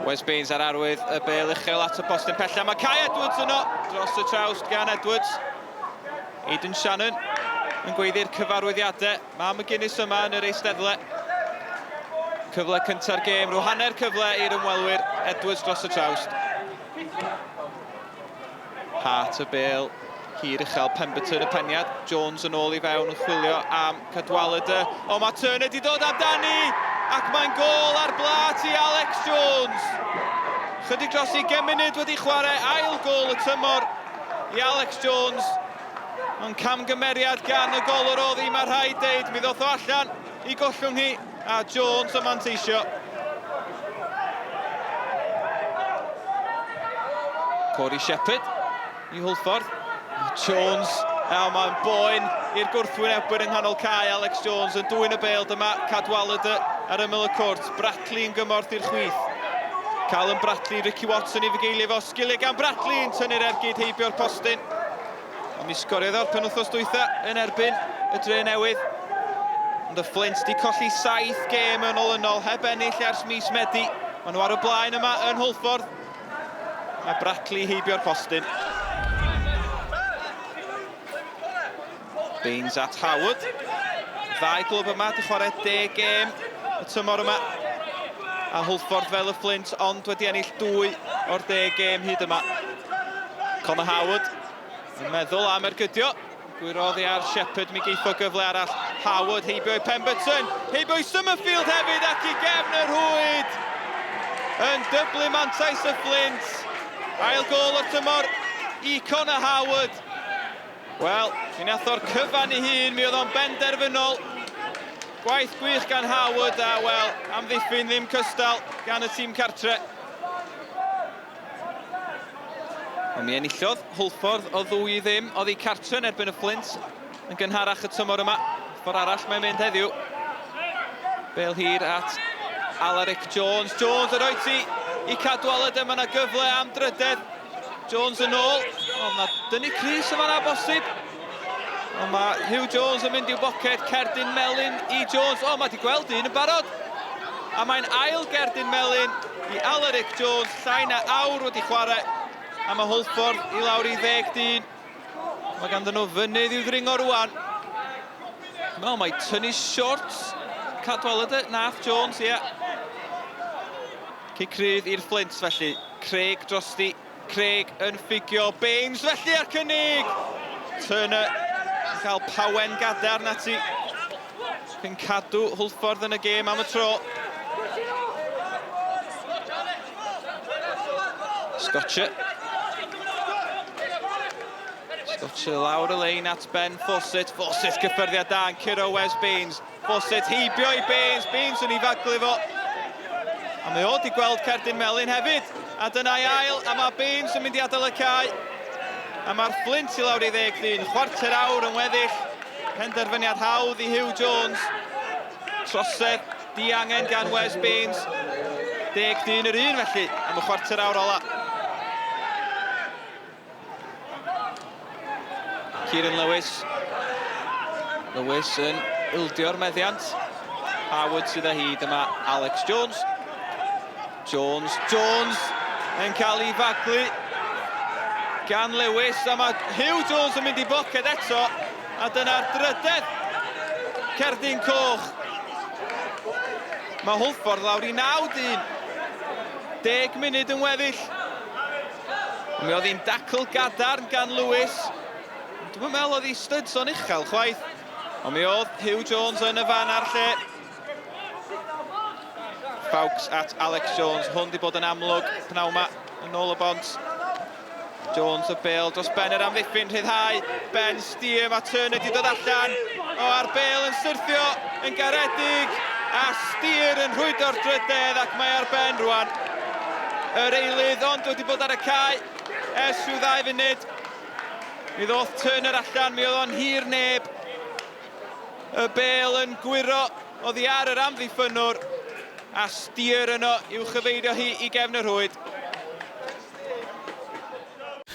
Wes Baines ar arwydd y bel uchel at y postyn pella. Mae Kai Edwards yno dros y trawst gan Edwards. Aidan Shannon yn gweiddi'r cyfarwyddiadau. Mae McGuinness yma yn yr eisteddle. Cyfle cynta'r gêm, rhyw hanner cyfle i'r ymwelwyr. Edwards dros y trawst. Hart y bel hir uchel Pemberton y peniad. Jones yn ôl i fewn yn chwilio am Cadwaladr. O, mae Turner di dod amdani! Ac mae'n gôl ar blat i Alex Jones. Chydig dros 20 munud wedi chwarae ail gôl y tymor i Alex Jones. Ond camgymeriad gan y golwr oedd hi, mae rhaid deud. Mi ddoth o allan i gollwng hi a Jones yn manteisio. Corey Shepherd i Hwlffordd. Jones, a mae'n boen i'r gwrthwynebwyr yng nghanol cae. Alex Jones yn dwyn y bêl, dyma Cadwaladr ar ymyl y cwrt. Bradley yn gymorth i'r chwith. Callum Bradley, Ricky Watson i fugeilio fo. Sgiliau gan Bradley yn tynnu'r ergyd heibio'r postyn. Ond mi sgoriodd o'r penwythnos dwytha yn erbyn y Dre Newydd. Ond y Flint di colli saith gêm yn olynol heb ennill ers mis Medi. Maen nhw ar y blaen yma yn Hwlffordd. Mae Bradley heibio'r postyn. Baines at Howard. Ddau glwb yma di chwarae deg gêm y tymor yma. A Hwlffordd fel y Flint ond wedi ennill dwy o'r deg gêm hyd yma. Connor Howard yn meddwl am ergydio. Gwyrodd i ar Shepherd, mi geith o gyfle arall. Howard heibio i Pemberton, heibio i Summerfield hefyd ac i gefn y rhwyd. Yn dyblu mantais y Flint. Ail gôl o'r tymor i Connor Howard. Wel, mi nath o'r cyfan i hun, mi oedd o'n benderfynol. Gwaith gwych gan Howard a, wel, amddiffyn ddim cystal gan y tîm cartre. Ond mi enillodd Hwlffordd o ddwy i ddim oddi cartre yn erbyn y Fflint yn gynharach y tymor yma. Ffordd arall mae'n mynd heddiw. Bel hir at Alaric Jones. Jones yn rhoi ti i Cadwaladr. Mae yna gyfle am drydedd. Jones yn ôl. Ond mae dynnu Cris yma na bosib. Ond mae Hugh Jones yn mynd i'w boced. Cerdyn melyn i Jones. O, mae wedi gweld un yn barod. A mae'n ail gerdyn melyn i Alaric Jones. Llai na awr wedi chwarae. A mae Hwlffordd i lawr i ddeg dyn. Mae ganddyn nhw fynydd i'w ddringo rwan. Wel, mae tynnu shorts Cadwaladr, nath Jones, ie. Cic rhydd i'r Fflint felly. Craig drosti Craig yn ffugio Baines felly a'r cynnig! Turner yn cael pawen gadarn ati. Yn cadw Hwlffordd yn y gêm am y tro. Scotcher. Scotcher lawr y lein at Ben Fawcett. Fawcett cyffyrddiad da yn curo Wes Baines. Fawcett heibio i Baines, Baines yn ei faglu fo. A mae o wedi gweld cerdyn melyn hefyd. A dyna'i ail, a mae Baines yn mynd i adael y cae. A mae'r Fflint i lawr i ddeg ddyn, chwarter awr yn weddill. Penderfyniad hawdd i Huw Jones. Trosedd diangen gan Wes Baines. Deg dyn yr un felly am y chwarter awr ola. Kieran Lewis. Lewis yn ildio'r meddiant. Howard sydd â hi, dyma Alex Jones. Jones, Jones yn cael ei faglu gan Lewis, a mae Huw Jones yn mynd i boced eto, a dyna'r drydedd cerdyn coch. Mae Hwlffordd lawr i naw dyn. Deg munud yn weddill. Mi oedd hi'n dacl gadarn gan Lewis. Dwi'm yn meddwl oedd hi studs o'n uchel chwaith. Ond mi oedd Huw Jones yn y fan a'r lle. Fawkes at Alex Jones. Hwn di bod yn amlwg pnawn ma yn ôl y bont. Jones y bêl dros ben yr amddiffyn rhyddhau. Ben Steer, mae Turner di dod allan. O, a'r bêl yn syrthio yn garedig. A Steer yn rhwydo'r drydedd ac mae ar ben rwan. Yr eilydd ond wedi bod ar y cae ers rhyw ddau funud. Mi ddoth Turner allan, mi oedd o'n hir neb. Y bêl yn gwyro oddi ar yr amddiffynnwr a Steer yno i'w chyfeirio hi i gefn y rhwyd.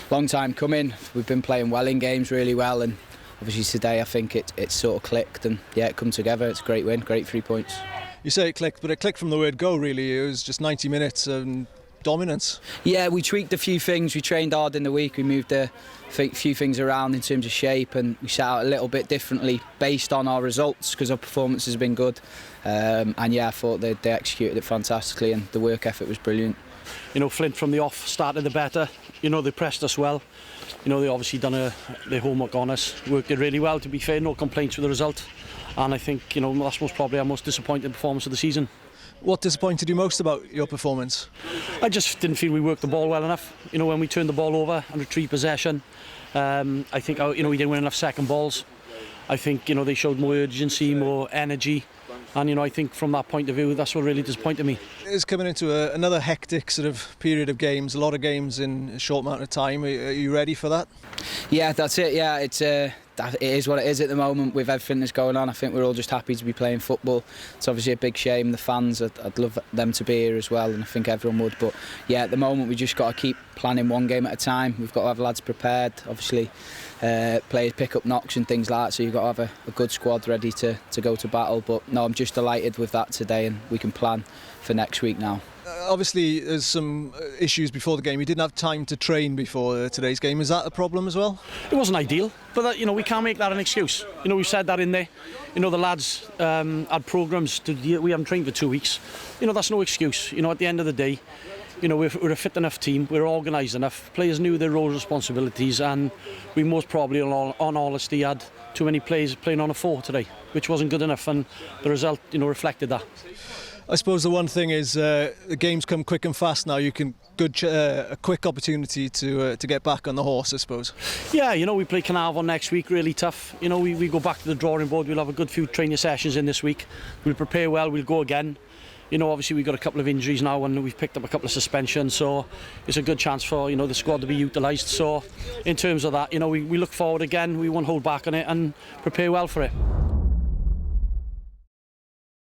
Long time coming, we've been playing well in games, really well, and obviously today I think it, it sort of clicked and yeah, it come together. It's a great win, great three points. You say it clicked, but it clicked from the word go, really. It was just 90 minutes and dominance. Yeah, we tweaked a few things. We trained hard in the week. We moved a few things around in terms of shape, and we set out a little bit differently based on our results because our performances have been good. And yeah, I thought they executed it fantastically, and the work effort was brilliant. You know, Flint from the off started the better. You know, they pressed us well. You know, they obviously done their homework on us, worked it really well, to be fair, no complaints with the result. And I think, you know, that's most probably our most disappointing performance of the season. What disappointed you most about your performance? I just didn't feel we worked the ball well enough. You know, when we turned the ball over and retrieved possession, I think, you know, we didn't win enough second balls. I think, you know, they showed more urgency, more energy. And, you know, I think from that point of view, that's what really disappointed me. It's coming into another hectic sort of period of games, a lot of games in a short amount of time. Are you ready for that? Yeah, that's it. Yeah, it is what it is at the moment with everything that's going on. I think we're all just happy to be playing football. It's obviously a big shame. The fans, I'd love them to be here as well, and I think everyone would. But yeah, at the moment we just got to keep planning one game at a time. We've got to have lads prepared. Obviously, players pick up knocks and things like that, so you've got to have a good squad ready to go to battle. But no, I'm just delighted with that today, and we can plan for next week now. Obviously, there's some issues before the game. You didn't have time to train before today's game. Is that a problem as well? It wasn't ideal, but that, you know, we can't make that an excuse. You know, we've said that in there. You know, the lads had programmes. We haven't trained for 2 weeks. You know, that's no excuse. You know, at the end of the day, you know, we're a fit enough team, we're organised enough, players knew their roles and responsibilities, and we most probably, on honesty, had too many players playing on a 4 today, which wasn't good enough, and the result, you know, reflected that. I suppose the one thing is the games come quick and fast now. You can a quick opportunity to get back on the horse, I suppose. Yeah, you know, we play Caernarfon next week, really tough. You know, we go back to the drawing board. We'll have a good few training sessions in this week. We'll prepare well, we'll go again. You know, obviously we've got a couple of injuries now and we've picked up a couple of suspensions, so it's a good chance for, you know, the squad to be utilised. So in terms of that, you know, we look forward again, we won't hold back on it and prepare well for it.